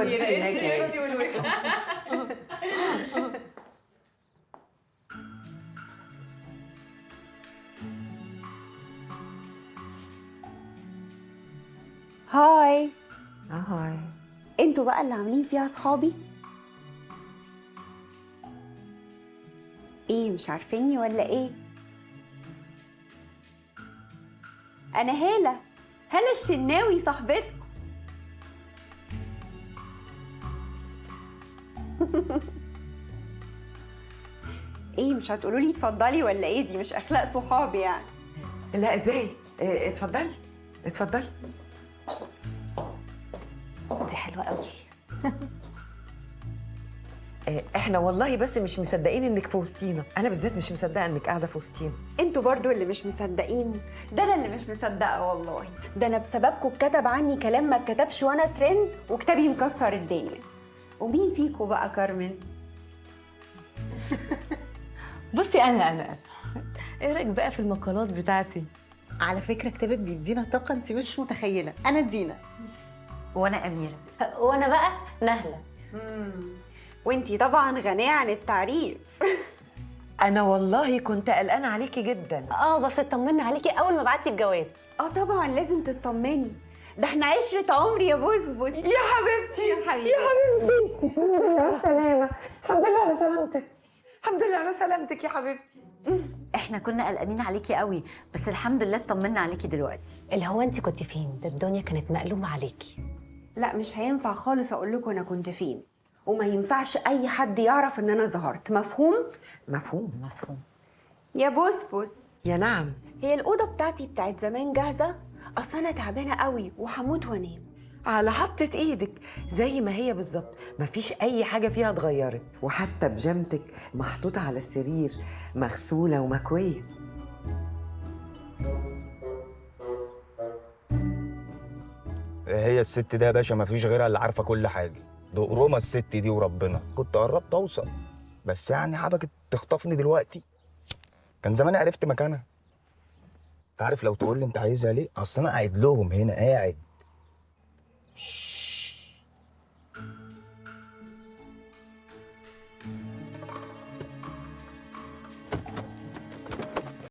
اوديكي هناك يا انت والوجه. hi. hi. انتوا بقى اللي عاملين فيها صحابي؟ ايه مش عارفيني ولا ايه؟ انا هالة، هالة الشناوي صاحبتكم. ايه مش هتقولوا لي اتفضلي ولا ايه؟ دي مش اخلاق صحابي يعني. لا ازاي؟ اتفضلي اتفضلي. دي حلوة قوي. احنا والله بس مش مصدقين انك في وسطينا، انا بالذات مش مصدقه انك قاعدة في وسطينا. انتوا برضو اللي مش مصدقين، ده انا اللي مش مصدقه والله. ده انا بسببكم اتكتب عني كلام ما اتكتبش وانا ترند وكتابي مكسر الدنيا. ومين فيكم بقى كارمن؟ بصي انا ايه رايك بقى في المقالات بتاعتي؟ على فكرة كتابك بيدينا طاقة انت مش متخيله. انا دينا. وانا اميره. وانا بقى نهله. وانتي طبعا غنية عن التعريف. انا والله كنت قلقانة عليكي جدا. بس اطمنا عليكي اول ما بعتي الجواب. طبعا لازم تطمني، ده احنا عشرة عمر يا بسبس. يا حبيبتي يا حبيبتي يا حبيبتي، الحمد لله على السلامة، الحمد لله على سلامتك، الحمد لله على سلامتك يا حبيبتي. احنا كنا قلقانين عليكي قوي، بس الحمد لله اطمنا عليكي دلوقتي. اللي هو انت كنتي فين؟ ده الدنيا كانت مقلوبة عليكي. لا مش هينفع خالص اقول لكم انا كنت فين، وما ينفعش اي حد يعرف ان انا ظهرت. مفهوم؟ مفهوم مفهوم. يا بسبس. يا نعم. هي الاوضة بتاعتي بتاعت زمان جاهزة؟ اصل انا تعبانة قوي وهموت وانام. على حطة ايدك زي ما هي بالظبط، مفيش اي حاجة فيها اتغيرت، وحتى بجامتك محطوطة على السرير مغسوله ومكويه. هي الست ده يا باشا مفيش غيرها اللي عارفه كل حاجة. دقرمه الست دي وربنا، كنت قربت اوصل بس يعني حبكت تخطفني دلوقتي. كان زمان عرفت مكانها. انت عارف لو تقول لي انت عايزها ليه؟ اصل انا قاعد لهم هنا قاعد.